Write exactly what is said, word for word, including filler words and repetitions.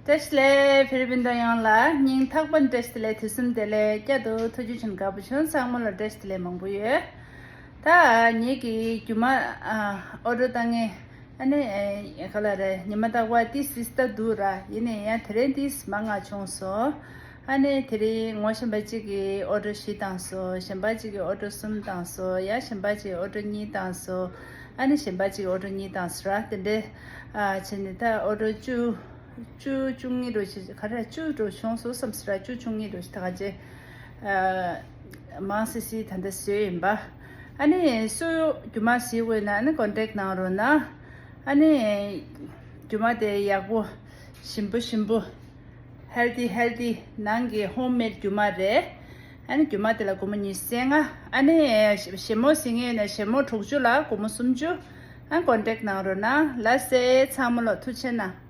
བཀྲ་ཤིས་བདེ་ལེགས། ཕི་རི་པིན་དང་ཡོངས་ལ་སྙིང་ཐག་པ་ནས་བཀྲ་ཤིས་བདེ་ལེགས། དུས་གསུམ་བདེ་ལེགས། བསྐྱར་དུ་ཐུགས་རྗེ་ཆེ། དགའ་པོ་བྱུང་། ཚང་མ་ལ་བཀྲ་ཤིས་བདེ་ལེགས་མང་པོ་ཡོད། ད་ངེད་ཀྱི་རྒྱུ་མ་ཨ་ཨོ་ཌར་བཏང་ངེས། ཨ་ནི་ཨེ་ག་ལ་རེད། ཉི་མ་རྟག་པར་ཏིས་སིས་ཏ་འདུག་ར། ཡིན་ནའི་ཡང་དེ་རིང་ཏིས་མང་ང་བྱུང་སོང་། ཨ་ནི་དེ་རིང་ངོ་གཞན་པ་གཅིག་གིས་ཨོ་ཌར་བཞི་བཏང་སོང་། གཞན་པ་གཅིག་གིས་ཨོ་ཌར་གསུམ་བཏང་སོང་། ཡང་གཞན་པ་གཅིག་གིས་ཨོ་ཌར་གཉིས་བཏང་སོང་། ཨ་ནི་གཞན་པ་གཅིག་གིས་ཨོ་ཌར་གཉིས་བཏང་སོང་ར། དེ་འདྲའི་ཨ་བྱས་ནས་ད་ཨོ་ཌར་བཅུ་བཅུ་བཅུ་གཉིས་འགྲོ་ཞིག་ག་རེ་བཅུ་འགྲོ་བྱུང་སོང་བསམ་སོང་ར། བཅུ་བཅུ་གཉིས་འགྲོ་ཞིག་ད་ག་ཅེ་ཨ་མང་སི་སི་ད་ལྟ་བཟོས་ཡིན་པ། ཨ་ནི་སུ་རྒྱུ་མ་བཟོས་དགོས་ན་ཨ་ནི་ཀོན་ཊེག་གནང་རོགས་གནང་། ཨ་ནི་རྒྱུ་མ་དེ་ཡག་པོ་ཞིམ་པོ་ཞིམ་པོ། ཧེལ་ཐི་ཧེལ་ཐི། ནང་གི་ཧོམ་མེད་རྒྱུ་མ་རེད། ཨ་ནི་རྒྱུ་མ་དེ་ལ་སྒོར་མོ་ཉི་ཤུ་རྩ་ལྔ། ཨ་ནི་ཞལ་མོ་བཟོ་མཁན་ཡོད་ན་ཞལ་མོ་དྲུག་ཅུ་ལ་སྒོར་མོ་སུམ་ཅུ། ཨ་ཀོན་ཊེག་གནང་རོགས་གནང་། ལགས་སེ། ཚང་མ་ལ་ཐུགས་རྗེ་གནང་།